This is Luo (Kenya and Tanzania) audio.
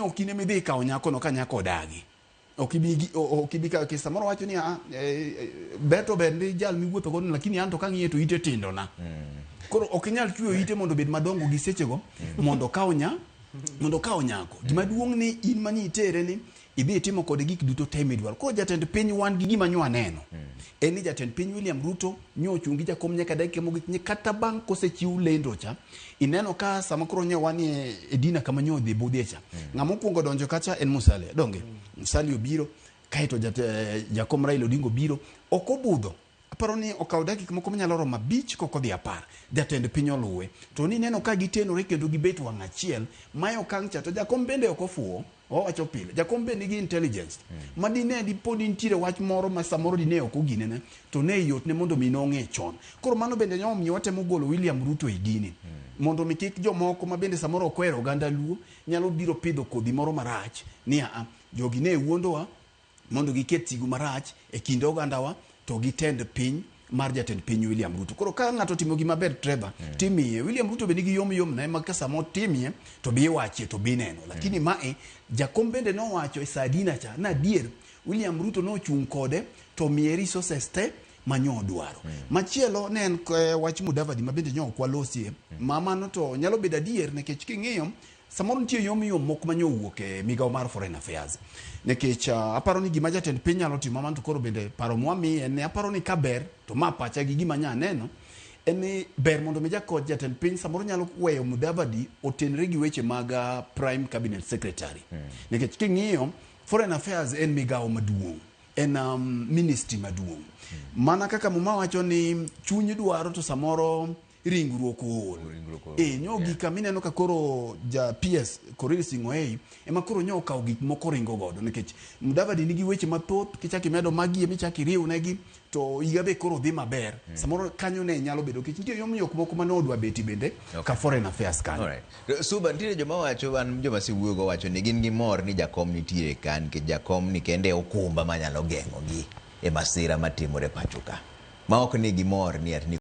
Ok in ema idhi ikawo nyakono ka nyako odagi. Ok ibi gi- o- ok ibi kawo kech samoro wacho ni "Ah, eh, eh, ber to ber ndi jal miwuotho godo lakini an to kang'iye to ite tindona. Koro ok inyal chweyo ite mondo obed madongo gi sechego mondo okaw nya mondo okaw nyako. Gima duong' ni in mani itere ni idhi itimo kode gik duto te midwaro. Koro jatend piny wan gi gima nyo aneno. En ni jatend piny William Ruto nyo ochung' gi jakom nyaka dakika mogik ni kata bang' kosechiw lendo cha ineno ka sama koro nyo wanie e dina kama nyo odhi budhie cha. Ng'ama okuongo donjo kacha en Musalia. Donge? Musalia obiro kaeto jakom Raila Odinga obiro. Ok obudho. Aparo ni okawo dakika moko manyalo romo 5 kok odhi 10. Jatend piny oluwe. To nineno ka gitenore kendo gibet wang' achiel. Mae okang' cha to jakom bende ok ofuwo. Wawacho pile. Jakom be nigi intelligence. Ma dine dipo ni nitiere wach moro ma samoro dine ok oginene to ne yotne mondo mi nong'e chon. Koro mano bende ne omiyo watemo golo William Ruto e gini. Mondo mi kik jomoko ma bende samoro ok ohero oganda Luo nyalo biro pidho kodhi moro marach ni aa jogi ne wuondowa mondo giket sigu marach e kind ogandawa to gitend piny mar jatend piny William Ruto. Koro ka ng'ato otimo gima ber Trevor, timiye. William Ruto be nigi yom yom ne ma ka sama otimie to bi iwachie to bi neno. Lakini mae jakom bende nowacho e saa dina cha na adier William Ruto nochung' kode to miye resources te manyo odwaro. Machielo ne en wach Mudavadi ma bende nyo ok walosie. Ma mano to nyalo bedo adier nikech king'iyo Samoro nitie yom yom moko ma nyowuok e migawo mar Foreign Affairs. Nikech aparo ni gima jatend piny nyalo timo mano to koro bende paro mwamiye en ni aparo ni ka ber to ma pacha gi gima nya neno en ni ber mondo mi jakot jatend piny samoro nyalo weyo Mudavadi otenre gi weche mag Prime Cabinet Secretary. Nikech king'iyo Foreign Affairs en migawo maduong'. En ministry maduong'. Mana kaka Muma wacho ni chuny dwaro to samoro ringruok ool. Ringruok ool, Eh, nyo gik kama ineno ka koro ja PS Korir Sing'oei ema koro nyo okawo gik moko ringo godo nikech Mudavadi nigi weche mathoth kichak imedo magi emichak iriwnegi to higa be koro dhi maber. Samoro kanyo ne nyalo bedo nikech nitie yomyok moko mane odwa beti bende ka Foreign Affairs kanyo. Alright. To, Suba, nitiere joma wacho, an joma asewuoyogo wacho ni gin gimor ni jakom nitiere ka nikech jakom ni kende e okumba manyalo geng'ogi e masira matimore pacho ka. Ma ok ni gimor ni ati ni